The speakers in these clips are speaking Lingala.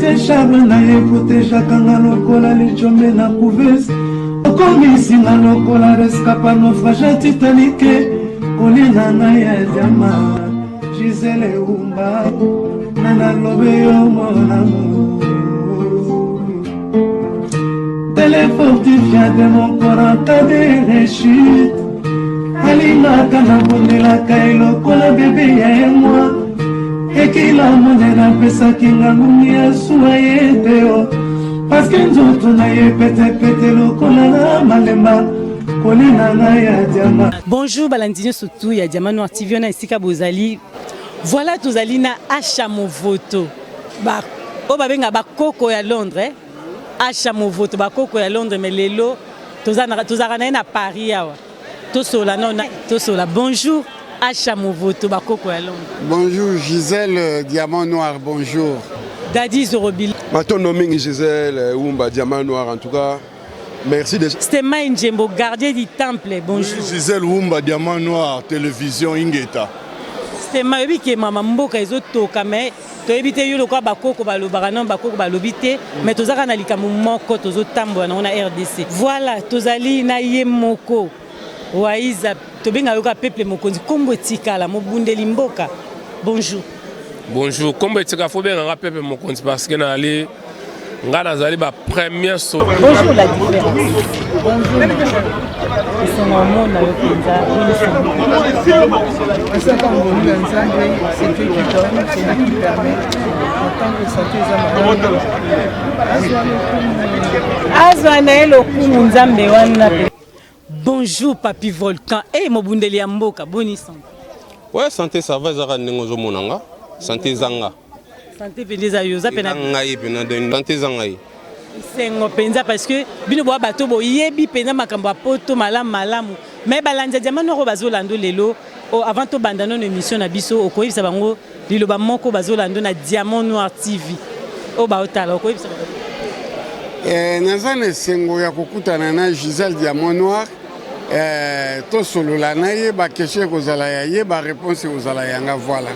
Charme na ye protejaka nga lokola lijombe na couveuse, okomisi nga lokola rescapa naufrage ya Titanic, kolina ngai ya diama Gisele Umba na nalobe yo mon amour, tele fortifia de mon corps en cas de rechute, alingaka nabondelaka ye lokola bebe ya ye mwa ekila monene apesaki nga ngungi ya suwa ye te o parceke nzoto na ye petepete lokola na malemba kolina ngai ya diama. Bonjour balandi nyonso tu ya Diamant Noir TV wana esika bozali. Voilà, tozali na Asha Movoto. Ba oyo babenga bakoko ya Londres, eh? Asha Movoto, bakoko ya Londres, mais lelo tozalaka na ye na Paris awa. Tosola non tosola. Bonjour Asha Movoto, bakoko ya Londres. Bonjour Gisèle Diamant Noir, bonjour. Dadi Zorobi. Matondo mingi Gisèle Wumba Diamant Noir, en tout cas merci de Stemay Njembo, gardien du temple, bonjour. Oui, Gisèle Wumba Diamant Noir, télévision Ingeta. Stemay, oyebi ke mama mboka ezotoka, mais toyebi te yo lokola bakoko balobaka non bakoko balobi te, mais tozaka na likambo moko tozotambola nango na RDC. Voilà, tozali na ye moko Waiza, tobenga yoka peuple mokonzi, kombo etikala mobundeli mboka. Bonjour. Bonjour, kombo etika fo benganga peuple mokonzi parce que nazali nga nazali ba première so. Bonjour la différence. Bonjour. Esengo omona yo mpenza. Esaka ngolu ya Nzambe, c'est Dieu qui donne, c'est lui qui permet. En tant que santé eza malamu, azwa lokumu. Azwa na ye lokumu Nzambe wana. Bonjour Papi Volcan. Eh mobundeli ya mboka, boni santé? Ouais, santé ça va, ezaka ndenge ozomona nga. Santé ezanga. Santé mpenza eza yo, oza pena ngai pena donc santé eza ngai. Esengo mpenza parce que bino boya bato boyebi mpenza makambo ya poto malamu malamu. Mais balandi ya Diamant Noir oyo bazolanda lelo, oh, avant tobanda nono émission na biso, okoyebisa bango liloba moko bazolanda na Diamant Noir TV oyo baotala, okoyebisa bango? Naza na esengo ya kokutana na Gisèle Diamant Noir, tosolola na ye, baquestion ekozala ya ye, baréponse ekozala yanga, voilà.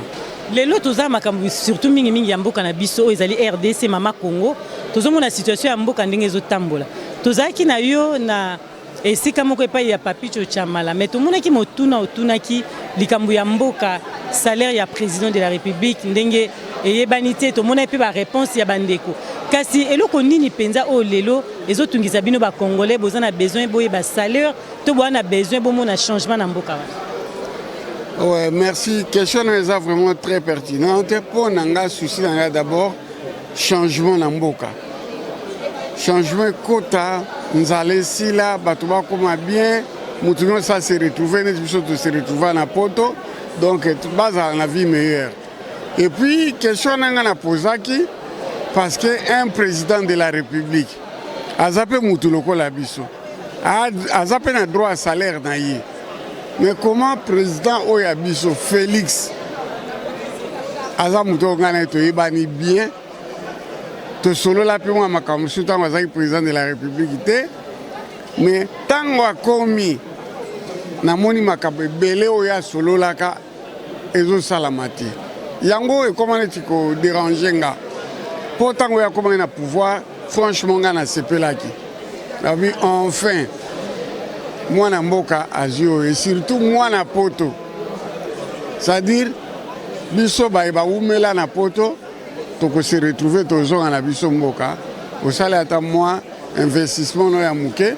Lelo toza makambo surtout mingimingi ya mboka na biso oyo ezali RDC, mama Congo. Tozomona situation ya mboka ndenge ezotambola. Tozalaki na yo na esika moko epai ya Papicho Chamala, mais tomonaki motuna otunaki likambo ya mboka, salaire ya président de la République ndenge eyebani te. Tomonaki mpe baréponse ya bandeko, kasi eloko nini mpenza oyo lelo ezotungisa bino bacongolais? Boza na besoin boyeba salaire to boza na besoin bomona changement na mboka wana? Ouais, merci. Question na eza vraiment très pertinente. Mpo na nga, souci na nga d'abord changement na mboka. Changement ekota, nzala esila, bato bakoma bien, motu nyonso ase retrouve neti biso tose retrouve na poto, donc bazala na vie meilleure. Et puis question na nga napozaki parce que un président de la République aza mpe motu lokola biso, aza mpe na droit ya salaire na ye. Mais comment président oyo ya biso Félix aza motu oyo ngai na ye toyebani bien, tosolola mpe mwa makambo mosusu ntango azalaki président de la République te, mais ntango akomi namoni makambo ebele oyo asololaka ezosalama te. Yango ekóma neti kodéranger nga, mpo ntango oyo akomaki na pouvoir, franchement nga nasepelaki, nabi enfin mwana mboka azwi oyo, et surtout mwana poto, c'est-à-dire biso baye bawumela na poto tokose retrouver, tozonga na biso mboka, osali ata mwa investissement no ya moke,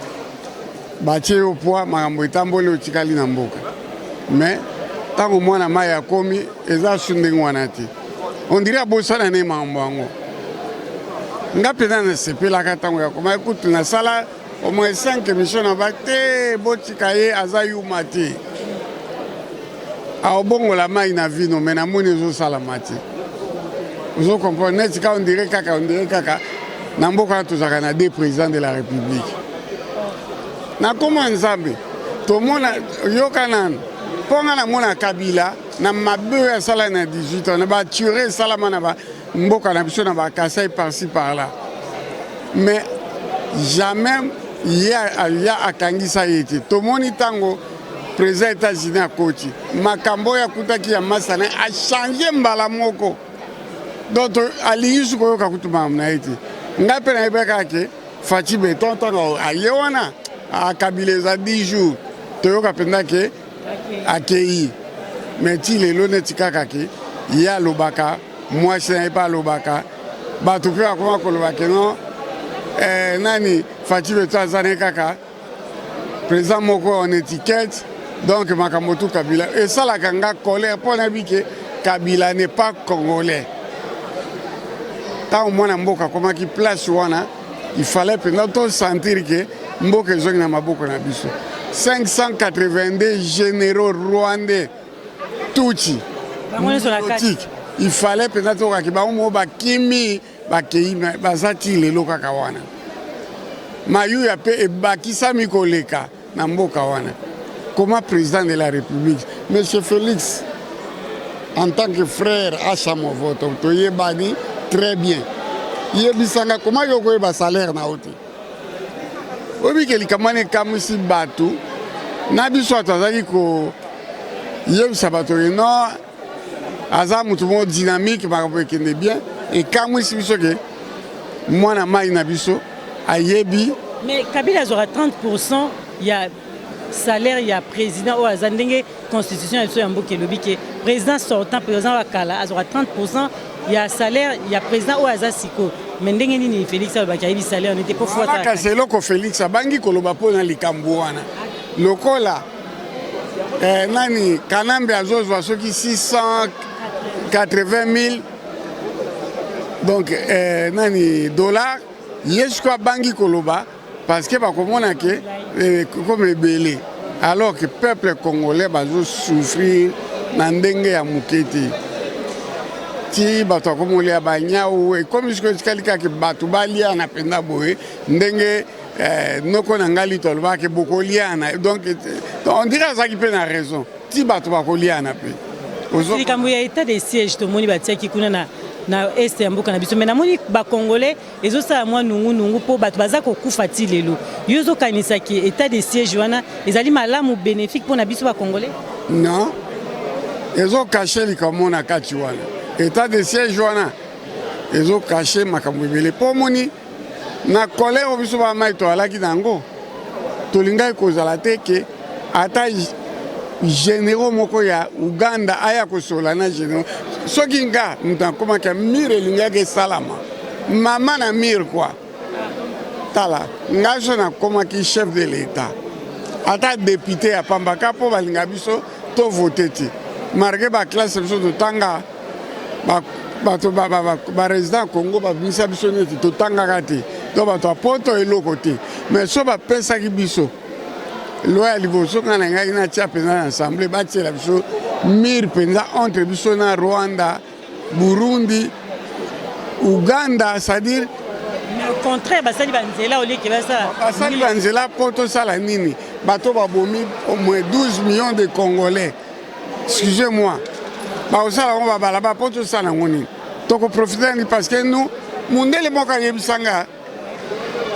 batie yo poa, makambo etamboli, otikali na mboka. Mais ntango mwana mai akomi, eza su ndenge wana te, on dirait abosana ne makambo yango. Nga mpenza nasepelaka ntango ya koma, ekutu nasala au moins 5 émission na ba te, botika ye, aza yuma te, aobongola mai na vino. Me namoni ezosalama te. Ozo comprendre neti ka on dirait kaka na mboka wana tozalaka na deux présidents de la République. Nakoma Nzambe tomona yoka nanu, mpo nga namona Kabila na mabe oyo asala na 18 ans, na batuerie esalama na mboka na biso na Bakasai par-ci par-là, mais jamais ye ya akangisa ye te. Tomoni ntango président États-Unis akoti, makambo oyo akutaki ya masana achange mbala moko. Donc alingi su koyoka kutu makambo na ye te. Ngai mpe nayebaki kaka ke Fatshi Beton ntango aye wana akabila eza 10 jours toyoka mpenza ke akei, mais ti lelo neti kaka ke ye alobaka, mwasi na ye mpe alobaka, bato mpe bakoma koloba ke non, eh, nani Fatshi Beton aza ne kaka président moko en étiquette. Donc makambo tu Kabila esalaka nga colère mpo nayebi ke Kabila n'est pas congolais. Ntango mwana mboka akomaki place wana, il fallait mpenza tosentir ke mboka ezongi na maboko na biso. 582 généraux rwandais tutsi, il fallait mpenza tokaki bango moko bakimi, bakei, baza ti lelo kaka wana. Mayuya mpe ebakisami koleka na mboka wana. Comment président de la République, monsieur Félix, en tant que frère Acha Movoto, toyebani très bien, yebisanga comment yo koyeba salaire na yo te? Oyebi ke likambo wana ekamwisi bato na biso. Bato azalaki koyebisa bato ke non, aza motu moko dynamique, makambo ekende bien. Ekamwisi biso ke mwana mai na biso ayebi. Mais Kabila azwaka 30 ya salaire ya président oyo aza. Ndenge constitution ya biso ya mboka elobi ke président sortant, président wa kala, azwaka 30 ya salaire ya président oyo aza sikoyo. Mais ndenge nini Félix alobaki ayebi salaire nete po? Kasi eloko Félix abangi koloba mpona likambo wana, lokola nani Kanambe azozwa soki 680 000, donc nani, dollar, ye sikoyo abangi koloba parce que bakomona ke comme ebele, alors que peuple congolais bazosouffrir na ndenge ya moke te. Ti bato akomolia banyau, ekomi sikoyo etikali kaka bato baliana mpenza boye. Ndenge noko na ngai lito alobaki bokoliana, donc on dirait azalaki mpe na raison. Ti bato bakoliana mpe. Likambo ya état de siège, tomoni batiaki kuna na est ya mboka na biso, mais namoni bacongolais ezosala mwa nungunungu mpo bato baza kokufa ti lelo. Yo ozokanisaki état de siège wana ezali malamu, bénéfique mpo na biso bacongolais? Non, ezocacher likambo na kati wana. État de siège wana ezocacher makambo ebele, mpo omoni na colère oyo biso bamai toalaki na yango, tolingaki kozala te ke ata généraux moko ya Uganda aya kosola na généraux. Soki nga moto akomaki, mur elingaki esalama, mama na mur kua. Tala ngai, so nakomaki chef de l'État, ata député ya pamba ka, mpo balinga biso tovote te, malgré baclasse biso totanga, bato barésident Congo babimisa biso neti totangaka te, to bato ya poto eloko te. Mais so bapesaki biso loi ya liboso, ngai na ngai natia mpenza na assemblée, batiela biso mur mpenza entre biso na Rwanda, Burundi, Uganda, c'est-à-dire Mais au contraire, basali banzela oleki basala. Basali banzela mpo tosala nini? Bato babomi au moins 12 millions de Congolais, excusez-moi, bakosala yango babalaba mpo tosala yango nini? Tokoprofite nini? Parce que nous, mundele moko ayebisanga,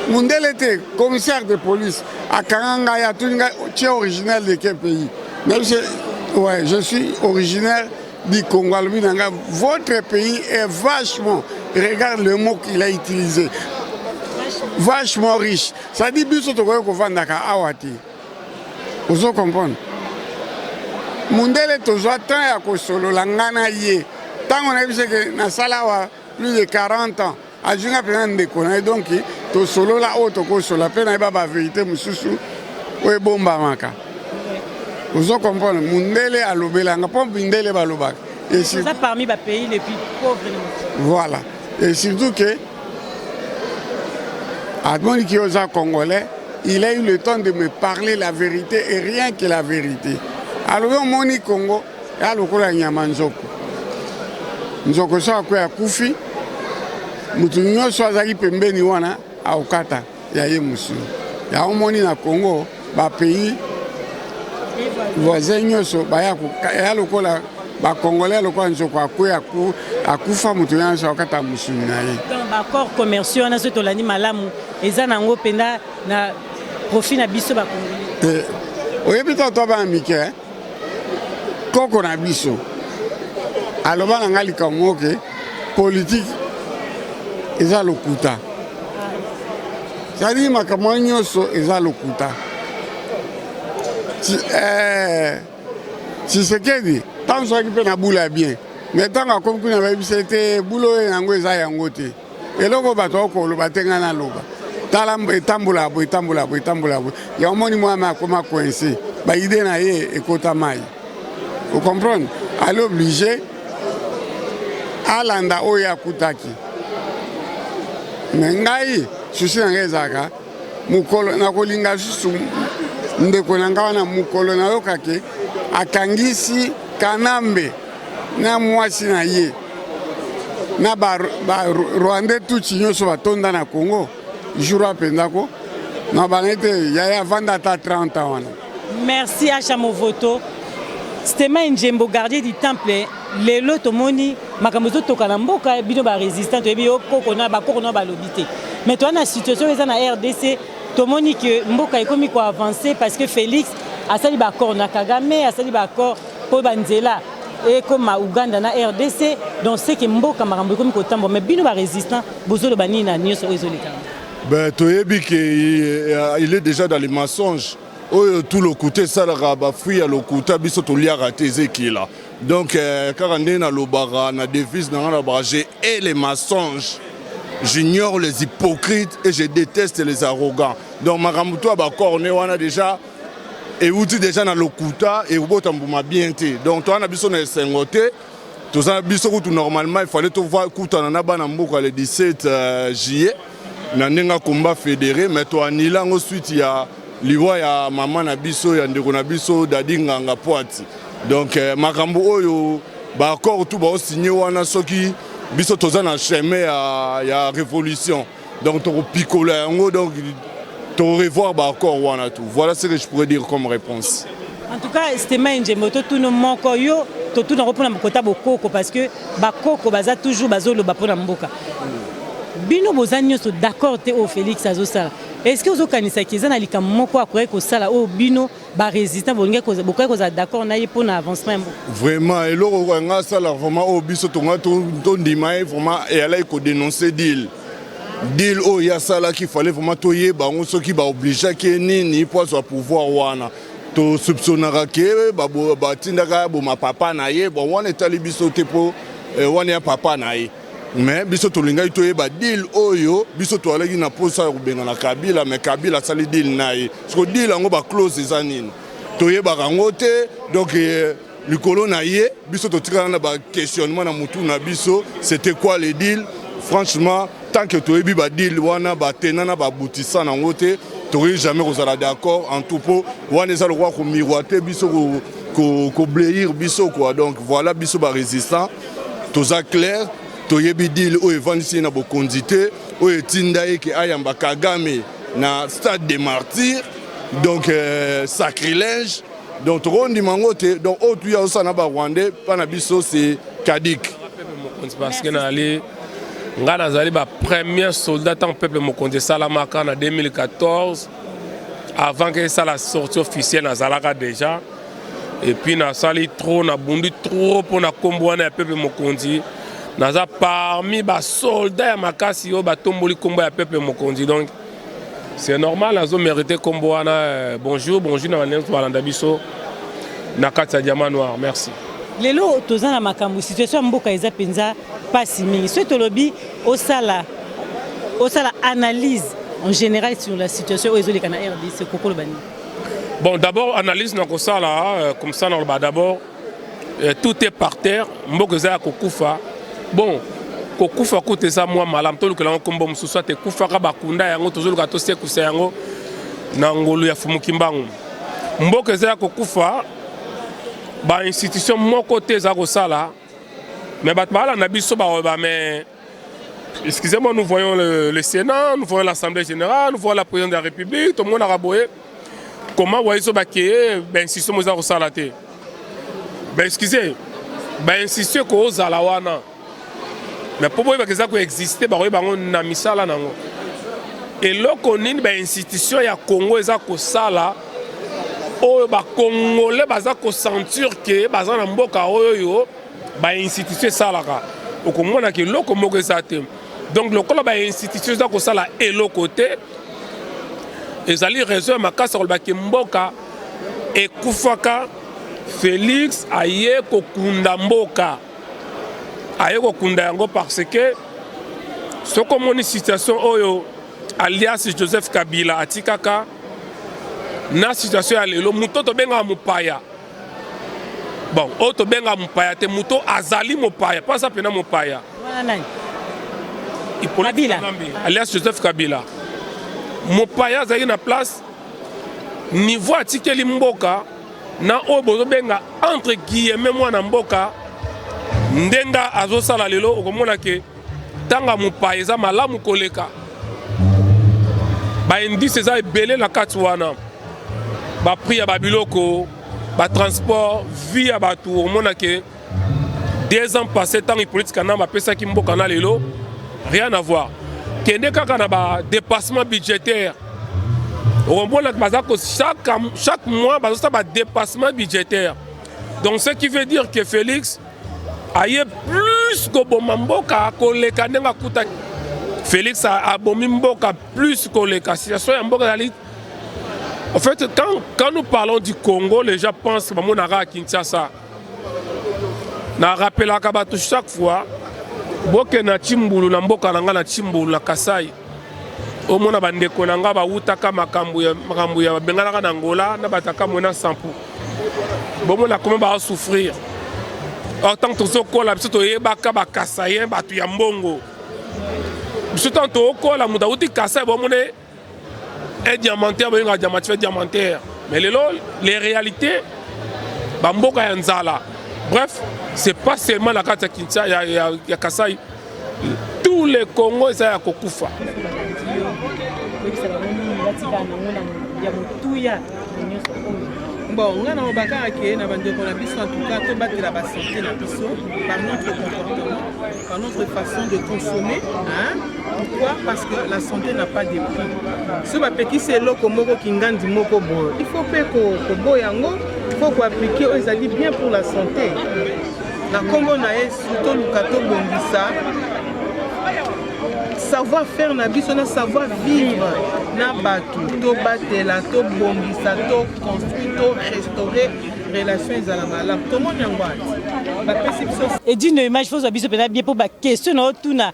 mundele te, commissaire de police akanga ngai, atuni ngai: "Tu es originaire de quel pays?" Nayebisi: "Ouais, je suis originaire du Congo." Alobi na ngai: "Votre pays est vachement", regarde le mot qu'il a utilisé, "vachement riche." Ça dit biso tokoki kovandaka awa te. Ozo comprendre? Mundele tozwa temps ya kosolola ngai na ye. Ntango nayebisi ke nasala awa plus de 40 ans, azwi nga mpenza ndeko na ye. Donc tosolola oyo tokosola mpe nayeba bavérité mosusu oyo ebombamaka. Ozo comprendre? Mundele alobelanga mpo mindele balobaka. Eza parmi bapays les plus pauvres. Voilà, et surtout que amoniki oza congolais, il a eu le temps de me parler la vérité et rien que la vérité. Alobi: "Omoni Congo ya lokola nyama nzoko. Nzoko so akwei, akufi, motu nyonso azalaki pembeni wana aokata ya ye mosuni." Yango omoni na Congo, bapays voisin nyonso baya ya lokola bacongolais, lokola nzoko akwe, akufa, moto nyonso akata mosuni na ye. Donc baaccord commerciaux wana, soki tolandi malamu, eza nango mpenza na profit na biso bacongolais? Oyebi, to to bana mike, koko na biso aloba na ngai likambo moke. Politique eza lokuta. C'est-à-dire makambo wana nyonso eza lokuta. Tshisekedi ntango soki mpe na bula ya bien, mais ntango akomi kuna, bayebisa ete bula oyo yango eza yango te. Eloko bato akoloba te, ngai naloba, tala, etambola boye, etambola boye, etambola boye. Yango moni mwana akoma coincé, baidées na ye ekota mai. Ocomprendre, ali obligé alanda oyo akutaki. Mais ngai, souci na ngai ezalaka mokolo nakolinga susu ndeko na ngai wana, mokolo nayokaki akangisi Kanambe na mwasi na ye na Barwandais tutsi nyonso batonda na Congo, jour mpenza ko na bana ete yaya avanda ata 30 ans wana. Merci Acha Movoto. Stema Njembo, gardien du temple. Lelo tomoni makambo ezotoka na mboka. Bino barésistant, toyebi yo koko na bakoko na balobi te, mais toza na situation eza na RDC. Tomoni ke mboka ekomi koavance parce que Félix asali baaccord na Kagame, asali baaccord mpo banzela ekoma Uganda na RDC. Donc c'est que mboka makambo ekomi kotambola, mais bino barésistant bozoloba nini na nyonso oyo ezolekana? Ben, toyebi ke il est déjà dans les mensonges. Oyo tu lokuta esalaka bafruit ya lokuta, biso toliaka te, eza ekila. Donc kaka ndenge nalobaka na devise na ngai, nalobaka: je hais les mensonges, j'ignore les hypocrites et je déteste les arrogants. Donc makambo to ya baaccord ne wana déjà euti déjà na lokuta, ekobota mbuma bien te. Donc toza na biso na esengo te. Toza biso kutu, normalement il fallait tokutana na bana mboka le 17 juillet na ndenge ya combat fédéré, mais toannuler yango suite ya liwa ya mama na biso, ya ndeko na biso Dadi Nganga Poati. Donc makambo oyo baaccord tu baosigner wana, soki biso toza na chemin ya révolution, donc tokopikola yango, donc torevoir baaccord wana tout. Voilà ce que je pourrais dire comme réponse. En tout cas, Stema Njembo, totuna moko yo, totunako mpona kota bokoko, parce que bakoko baza toujours bazoloba mpona mboka. Bino boza nyonso d'accord te oyo Félix azosala. Est ce que ozokanisaki eza na likambo moko akoki kosala oyo bino barésistant bolingi bokoki kozala d'accord na ye mpona avancement ya mboka? Vraiment, eloko oyo nga asala vraiment oyo biso tonga tondima ye vraiment, eyalaki kodénoncer deal oyo ye asalaki. Fallait vraiment toyeba yango, soki baobligeaki ye nini mpo azwa pouvoir wana. Tosoupçonnaka ke batindaka boma papa na ye. Bon, wana etali biso te, mpo wana ya papa na ye. Mais biso tolingaki toyeba deal oyo. Biso toalaki na mposa ya kobengana Kabila, mais Kabila asali deal na ye. Siko deal yango, baclauses eza nini, toyebaka yango te. Donc likolo na ye, biso totikala na baquestionnement na motu na biso: c'était quoi le deal? Franchement, tant que toyebi badeal wana, batena na babutisa nango te, tokoki jamais kozala d'accord en tout, mpo wana eza lokola komiroiter biso, koblaire biso quoi. Donc voilà, biso barésistant toza clair, toyebi deal oyo evandisi ye na bokonzi te, oyo etinda ye ke ayamba Kagame na Stade de Martyr. Donc sacrilège. Donc tokondima yango te. Donc oyo tuya osala na Barwandais, mpa na biso c'est caduc. Mokonzi, parce que nali ngai nazali bapremier soldat ntango peuple mokonzi esalamaka na 2014. Avant ke esala sortie officielle, nazalaka déjà. Et puis nasali trop, nabundi trop mpo na nkombo wana ya peuple mokonzi. Naza parmi basoldat ya makasi oyo batomboli nkombo ya peuple mokonzi. Donc c'est normal, azomérite nkombo wana. Bonjour, bonjour na bandenge balanda biso na kati ya Diamant Noir. Merci. Lelo toza na makambo, situation ya mboka eza mpenza mpasi mingi. Soki tolobi osala analyse en général sur la situation oyo ezoleka na RDC, kokoloba nini? Bon, d'abord analyse na kosala comme ça, naloba d'abord tout est par terre. Mboka eza ya kokufa. Bon, kokufa kuta eza mwa malamu, tolukela yango nkombo mosusu ate ekufaka, bakunda yango, tozoluka tosekusa yango na ngolu ya Fumuki Mbangu. Mboka eza ya kokufa, bainstitution moko te eza kosala. Mais bato balanda biso baoba, mais excusez-moi, nous voyons le Sénat, nous voyons l'Assemblée générale, nous voyons la présidente de la République, tomonaka boye. Comment boye so bakeye bainstitution mo eza kosala te? Ba excusez, bainstitution ekozala wana, mais mpo boyebaka eza koexiste, bakoyeba yango na misala nango. Eloko nini bainstitution ya Congo eza kosala oyo Bacongolais baza kosentir ke baza na mboka oyo bainstitution esalaka? Okomonaka eloko moko eza te. Donc lokola ba institution eza kosala eloko te, ezali raison ya makasi ya koloba ke mboka ekufaka. Felix aye kokunda mboka, aye kokunda yango parce que soki omoni situation oyo alias Joseph Kabila atikaka na situation ya lelo, moto tobengaka mopaya, bon oyo tobengaka mopaya te, moto azali mopaya mpo aza mpena mopaya. Wana nani? Hippolyte Kabila. Kanambe, alias Joseph Kabila, mopaya azalaki na place, niveau atikeli mboka na oyo bozobenga entre guillemets mwana mboka, ndenge azosala lelo, okomona ke ntanga mopaya eza malamu koleka. Baindice eza ebele na kati wana, baprix ya babiloko, batransport, vie ya bato. Okomona ke 2 ans passé, ntango Hippolyte Kanambe apesaki mboka na lelo, rien à voir. Kende kaka na badépassement budgétaire, okomona baza chaque mois bazosala badépassement budgétaire. Donc ce qui veut dire que Félix aye plus koboma mboka koleka ndenge akutaki. Félix abomi mboka plus koleka. Situation ya mboka ezali, en fait, quand nous parlons du Congo, les gens pensent bamonaka à Kinshasa. Na rappelaka bato chaque fois, bokende na Tshimbulu, na mboka na ngai na Tshimbulu na Kasai, omona bandeko na ngai bawutaka makambo ya makambo ya babenganaka na Angola na bataka mwe na Sampu, bomona comment baasouffrir. Or ntango tozokola, biso toyebaka bakasayen bato ya mbongo. Biso ntango tokola, moto awuti Kasai, bomona un diamantaire, boyengaka diamantaire, diamantaire. Mais lelo les réalités, bamboka ya nzala. Bref, c'est pas seulement na kati ya Kinshasa, ya Kasai, tous les Congo eza ya kokufa. Oyebisa bango nini batikala nango ya motuya na nyonso oyo? Bon, nga na kaka ke na bandeko na biso, en tout cas tobatela basanté na biso par notre comportement, par notre façon de consommer, hein? Pourquoi? Parce que la santé n'a pas de prix. So bapekisi eloko moko, kingandi moko boye, il faut mpe koboya yango, il faut koappliquer oyo ezali bien pour la santé. Na nkombo na Yesu, toluka tobongisa savoir faire na biso na savoir vivre na bato. Tobatela, tobongisa, toconstruire, torestaurer relation ezala malamu. Tomoni yango ati bapesi biso. Edino image, fozwa biso mpenza bien mpo baquestion na otuna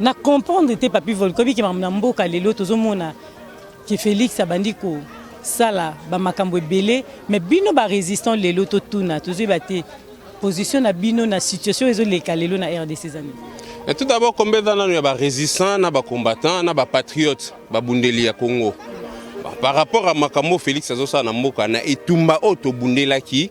na comprendre te. Papi Volko, obiki makambo na mboka lelo, tozomona ke Félix abandi kosala bamakambo ebele, mais bino barésistant lelo, totuna, tozoyeba te position na bino na situation ezoleka lelo na RDC eza nini? Et tout d'abord, combien eza nano ya barésistant na bacombattant na bapatriote babundeli ya Congo par rapport à makambo Félix azosala na mboka, na etumba oyo tobundelaki,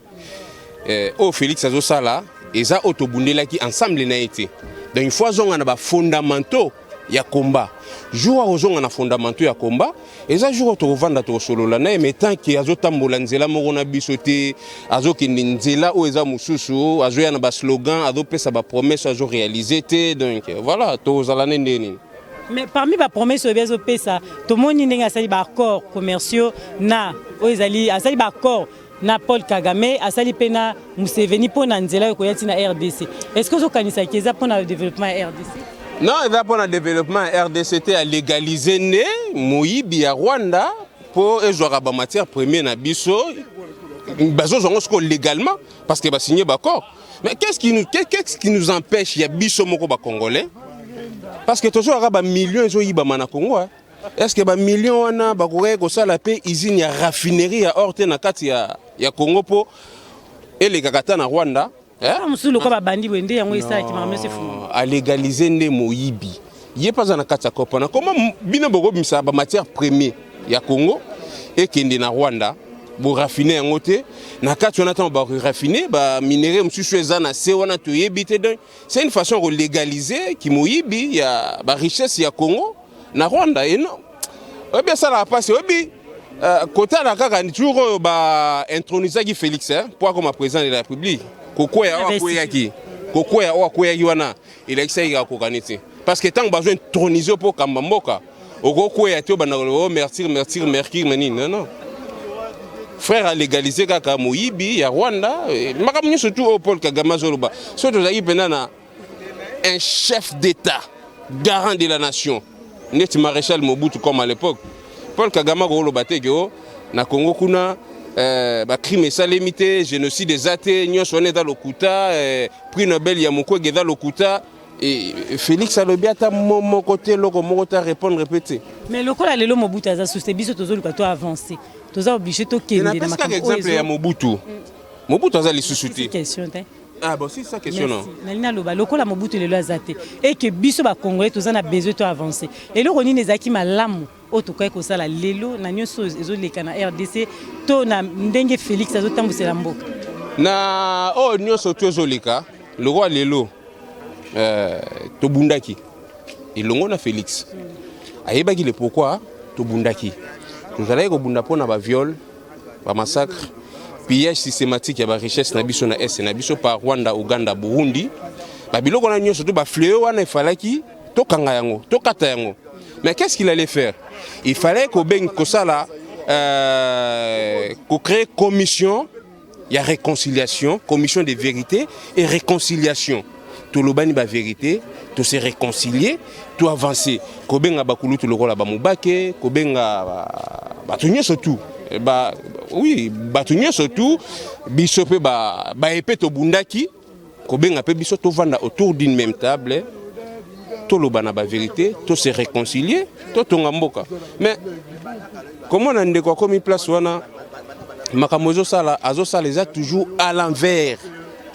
oyo Félix azosala eza oyo tobundelaki ensemble na ye te. Donc il faut azonga na bafondamentaux ya combat. Jour akozonga na fondamentaux ya combat, eza jour oyo tokovanda, tokosolola na ye. Mais tant ke azotambola nzela moko na biso te, azokende nzela oyo eza mosusu, azoya na baslogan, azopesa bapromesse, azoréalise te, donc voilà, tozala ne nde nini? Mais parmi bapromesse oyo azopesa, tomoni ndenge asali baaccord commerciaux na oyo ezali, asali baaccord na Paul Kagame, asali mpe na Museveni mpo na nzela oyo koya ntina RDC. Est ce que ozokanisaki eza mpo na développement ya RDC? Non, eza mpo na développement ya RDC te. Alégaliser nde moyibi ya Rwanda mpo ezwaka bamatière première na biso. Bazozwa yango sikoyo légalement parce que basigné baaccord. Mais qu'est-ce qui nous empêche ya biso moko bacongolais? Parce que tozwaka bamillion ezoyibama na Congo, hein. Est ce que bamillion wana bakokaki kosala mpe usine ya raffinerie ya or te na kati ya Congo mpo elekaka ata na Rwanda, eh? Mosusu lokola babandi boye nde yango esalaki makambo nyonso efungama. Alégaliser nde moyibi, ye mpe aza na kati ya kope wana. Koma bino bokobimisa bamatière première ya Congo ekende na Rwanda, boraffiner yango te na kati wana. Ntango baraffiner baminerai mosusu eza na se wana, toyebi te. Donc c'est une façon ya kolégaliser kimoyibi ya barichesse ya Congo na Rwanda. Eno oyebi esalaka mpasi. Oyebi, kotala kaka jour oyo baintronisaki Félix mpo akoma président de la République, kokwea oyo akweyaki, kokwea oyo akweyaki wana elakisaki kaka kokani te, parce que ntango bazo introniser mpo okamba mboka, okokweya te, obanda koloba: "O mercure, mercure, mercure." Mais nini? Non, non, frère, alégaliser kaka moyibi ya Rwanda. Makambo nyonso tu oyo Paul Kagame azoloba, soki tozalaki mpenza na Un chef d'État, garant de la nation, neti Maréchal Mobutu comme à l'époque. Paul Kagame akoloba te ke o na Congo kuna bacrime esalemi te, génocide eza te, nyonso wana eza lokuta, prix Nobel ya Mukwege eza lokuta. Et Félix alobi ata mo moko te, eloko moko te, répondre mpe te. Mais lokola lelo Mobutu aza susu te, biso tozoluka to avance, toza obligé tokende na Napesi kaka makambo oyo. Exemple ya Mobutu. Mobutu aza lisusu te. Question te. Ah bon, c'est ça question, non? Nalingi naloba, lokola Mobutu lelo aza te e ke biso bacongolais toza na besoin to avance, eloko nini ezalaki malamu oyo tokoki kosala lelo na nyonso oyo ezoleka na RDC to na ndenge Félix azotambwisela mboka? Na oyo nyonso to ezoleka, lokola lelo tobundaki elongo na Félix, ayebaki le pourquoi tobundaki. Tozalaki kobunda mpona baviol, bamassacre, pillage systématique ya barichesse na biso na Est na biso par Rwanda, Uganda, Burundi. Babiloko wana nyonso to bafléau wana, efalaki tokanga yango, tokata yango. Mais qu'est-ce qu'il allait faire? Il fallait kobengi kosala kocréer commission ya réconciliation, commission de vérité et réconciliation. Tolobani bavérité, tose réconcilier, toavance. Kobenga bakulutu lokola bamobake, kobenga bato nyonso tu ba, oui, bato nyonso tu, biso mpe baye mpe tobundaki, kobenga mpe biso, tovanda autour d'une même table, toloba na bavérité, tose réconcilier, totonga mboka. Mais komona ndeko akomi place wana, makambo ezosala, azosala eza toujours à l'envers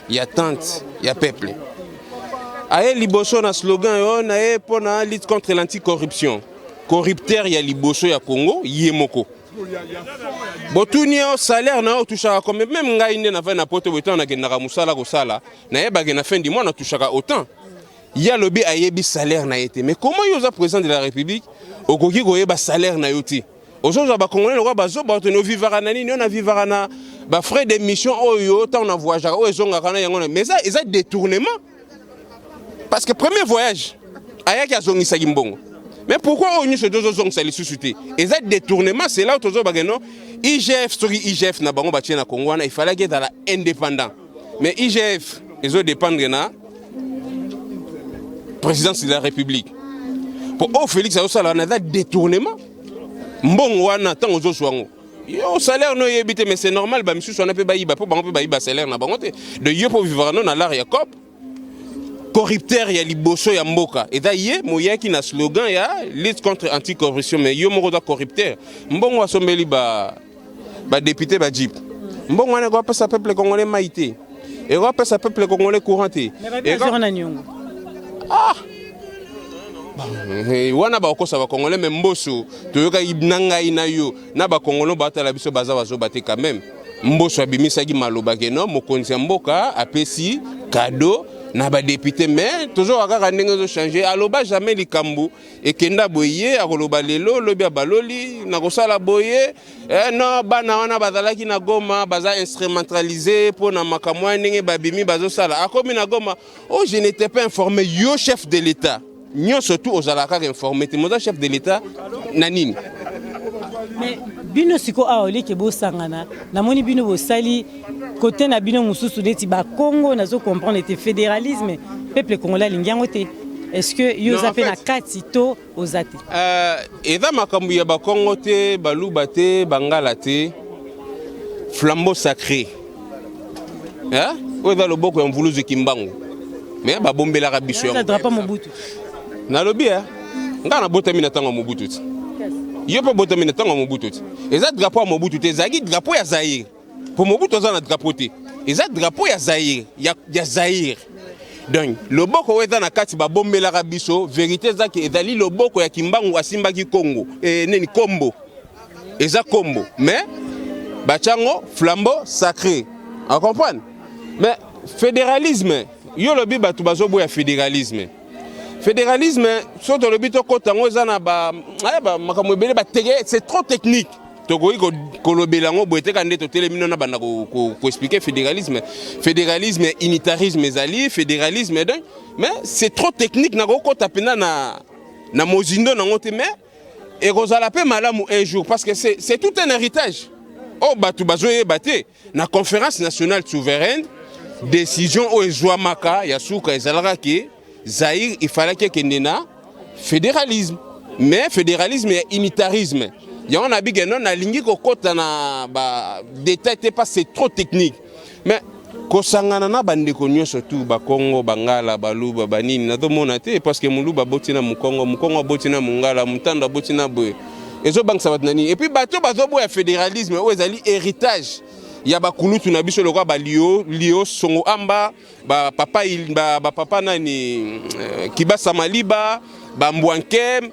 ya attente ya peuple. Aye liboso na slogan oyo na ye mpo na lutte contre l'anticorruption. Corrupteur ya liboso ya Congo, ye moko. Botuni yo salaire na yo, otushaka combien? Même ngai nde navai na Poto boye, ntango nakendaka mosala kosala, nayebake na fin du mois natushaka autant. Ye alobi ayebi salaire na ye te. Mais comment yo oza président de la République, okoki koyeba salaire na yo te? Ozozwa bacongolais lokola bazoba. Toni ovivaka na nini? Oyo navivaka na bafrais de mission oyo ntango na voyageaka, oyo ezongaka na yango. Mais eza détournement, parce que premier voyage ayaki, azongisaki mbongo. Mais pourquoi oyo nyonso tozozongisa lisusu te? Eza détournement. C'est là où tozobake non, IGF, soki IGF na bango batie na Congo wana, ifalaki ezala indépendant. Mais IGF ezodépendre na présidence de la République. Po oyo Félix azosala wana eza détournement. Mbongo wana, ntango ozozwa yango, yo salaire no oyebi te. Mais c'est normal, bamisusu wana mpe bayiba, mpo bango mpe bayiba salaire na bango te. De yo mpo vivaka no na l'art ya cop. Corrupteur ya liboso ya mboka eza ye. Moyaki na slogan ya lutte contre anticorruption, mais yo moko oza corrupteur. Mbongo asombeli badéputé bajeep, mbongo wana ekopesa peuple congolais mai te, ekopesa peuple congolais courant te. Na niongo. Ah, wana bakokosa bacongolais. Mais Mboso, toyokaki na ngai na yo na bacongolais batala biso, baza bazoba te quand même. Mboso abimisaki maloba ke no, mokonzi ya mboka apesi cadeau na badéputé. Mais tozoka kaka ndenge ezochange. Aloba jamais likambo ekenda boye. Ye akoloba lelo, lobi abaloli na kosala boye. Non, bana wana bazalaki na Goma, baza instrumentalisé mpo na makambo wana. Ndenge babimi bazosala, akomi na Goma: «Oh, je n'étais pas informé.» Yo chef de l'État, nyonso tu ozalaka kaka informé te. Moza chef de l'État na nini? Mais bino sikoyo awa, oleke bosangana, namoni bino bosali kote na bino mosusu neti Bakongo. Nazo comprendre ete fédéralisme, peuple congolais alingi yango te. Est ce que yo oza mpe na kati to oza te? Eza makambo ya Bakongo te, Baluba te, Bangala te. Flambeau sacré oyo eza loboko ya Mvuluzi Kimbangu, mais babombelaka biso. Yango drapeau Mobutu. Nalobi ngai nabotami na ntango ya Mobutu ti yo mpe obotami na ntango ya Mobutu ti. Eza drapeau ya Mobutu te, ezalaki drapeau ya Zaire, mpo Mobutu aza na drapeau te. Eza drapeau ya Zaire, ya Zaire. Donc loboko oyo eza na kati, babombelaka biso. Vérité ezaki ezali loboko ya Kimbangu asimbaki Kongo, nini, kombo eza kombo, mais batiango flambeau sacré, acomprendre. Mais fédéralisme, yo olobi bato bazoboya fédéralisme. Fédéralisme, so tolobi tokɔta yango, eza na makambo ebele batege, c'est trop technique. Tokoki kolobela yango boye teka nde totelemi no na banda koexpliquer fédéralisme. Fédéralisme, unitarisme ezali fédéralisme. Donc, mais c'est trop technique, nakokɔta mpenza na mozindo nango te. Mais ekozala mpe malamu un jour, parce que c'est tout un héritage oyo bato bazoyeba te. Na Conférence nationale souveraine, décision oyo ezwamaka ya suka ezalaka ke Zaïre il fallait ekende na fédéralisme, mais fédéralisme ya unitarisme. Yango na bige non, nalingi kokɔta na badétail te parce c'est trop technique. Mais kosangana na bandeko nyonso tu, Bakongo, Bangala, Baluba, banini, nazomona te, parce que Moluba aboti na Mokongo, Mokongo aboti na Mongala, Motando aboti na boye, ezobangisa bato na nini? Et puis bato bazoboya fédéralisme oyo ezali héritage ya bakulutu na biso, lokola balio Lio Songo Amba, bapapa bapapa nani, Kibasa Maliba, Bambwankem,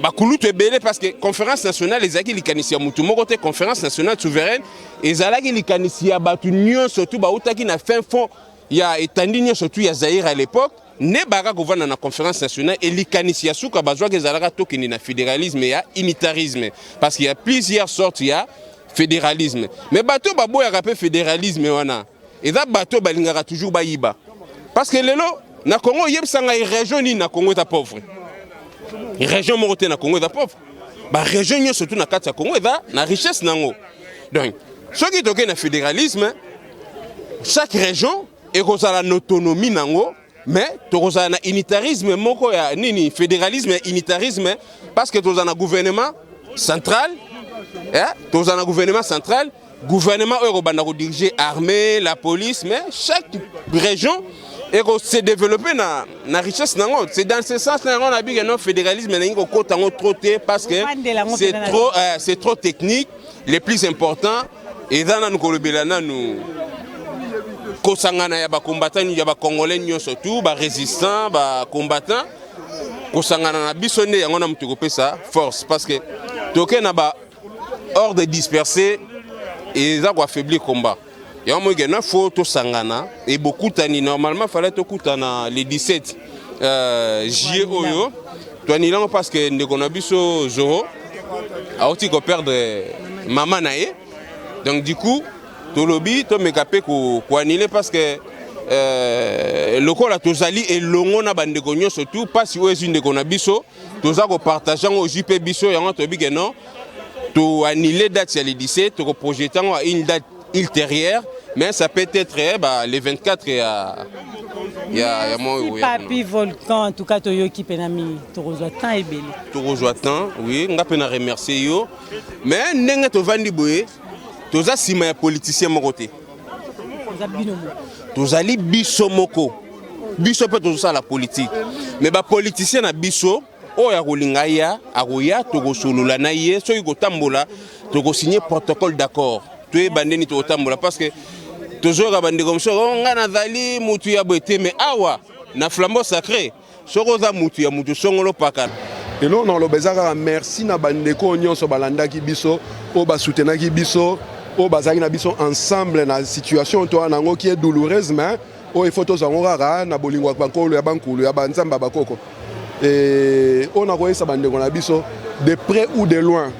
bakulutu ebele, parce que Conférence nationale ezalaki likanisi ya mutu moko te. Conférence nationale souveraine ezalaki likanisi ya bato nyonso tu bautaki na fin fond ya etandi nyonso tu ya Zaïre à l'époque, nde baka kovanda na Conférence nationale. E likanisi ya suka bazwaki ezalaka tokende na fédéralisme ya unitarisme, parce qu'il y a plusieurs sortes ya fédéralisme. Mais bato baboyaka mpe fédéralisme wana eza bato balingaka toujours bayiba, parce que lelo na Congo, oyebisa ngai région nini na Congo eza pauvre? Région moko te na Congo eza pauvre. Barégion nyonso tu na kati ya Congo eza na richesse nango. Donc soki tokei na fédéralisme, chaque région ekozala na autonomie nango, mais tokozala na unitarisme moko ya nini, fédéralisme ya unitarisme, parce que tozala na gouvernement central, eh? Tozala na gouvernement central, gouvernement oyo ekobanda kodiriger armée, la police, mais chaque région se développer na richesse nango. C'est dans ce sens na yango na bike non, fédéralisme elingi kokota yango trop te, parce que c'est trop technique. Le plus important eza nanu kolobela nanu kosangana ya bacombattant, ya Bacongolais nyonso tu, barésistant, bacombattant. Kosangana na biso nde yango na moto ekopesa force, parce que toke na ba ordre dispersé, eza koaffaiblir combat. Yango moike no, faut tosangana. E bokutani, normalement fallait tokutana le 17 juillet oyo, toannuler yango parce que ndeko na biso Zoro auti koperdre mama na ye. Donc du coup tolobi tomeka mpe koannuler, parce que lokola tozali elongo na bandeko nyonso tu, mpasi oyo ezwi ndeko na biso, toza kopartager yango, ozwi mpe biso yango. Toyebi ke non, toannuler date ya le 17, tokoprojeter yango à une date ultérieure, mais ça peut être bah, le 24 ya mwa oyo. Papi Volcan, en tout cas toyoki mpena mingi, tokozwa temps ebele. Tokozwa temps, oui. Nga mpe na remercier yo. Mais ndenge tovandi boye, toza nsima ya politicien moko te. Toza bino moko. Tozali biso moko, biso mpe tozosala politique, mais bapoliticien na biso oyo akolinga ya akoya, tokosolola na ye. Soki kotambola, tokosigner protocole d'accord, toyeba ndeni tokotambola, parce que tozoyoka bandeko mosusu: "Oh, ngai nazali mutu ya boye te." Mais awa na Flambeau Sacré, soki oza mutu ya mutu songolo paka. Eloko na koloba eza kaka merci na bandeko oyo nyonso balandaki biso, oyo basoutenaki biso, oyo bazalaki na biso ensemble na situation to wana yango qui est douloureuse, mais oyo il faut tozwa yango kaka na bolingo ya bankolo, ya bankulu, ya banzambe ya bakoko. Oyo nakoyesa bandeko na biso de près ou de loin,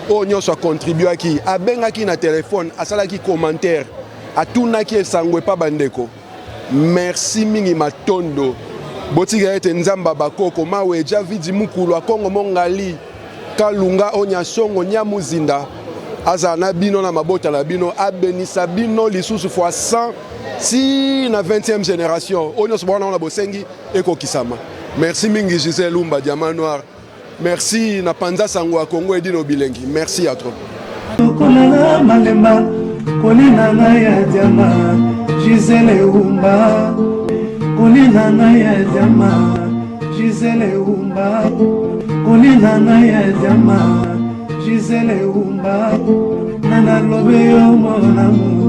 oyo nyonso acontribuaki, abengaki na telefone, asalaki commentaire, atunaki esango epa bandeko, merci mingi, matondo. Botika ete Nzambe ya bakoko maweja vidi mukulu akongo mongali kalunga onya songo nyamuzinda azala na bino na mabota na bino, abenisa bino lisusu fois 100 ti na 20e génération. Oyo nyonso bawana wana bosengi ekokisama. Merci mingi, Gisele Lumba Diamant Noir. Merci na panza sango ya Congo Edino Bilengi. Merci ya trop. Lokola malemba kolina ngai ya diama, Gisele Umba, kolina ngai ya diama, Gisele Umba, kolina ngai ya diama, Gisele Umba, na nalobe yo mon amour.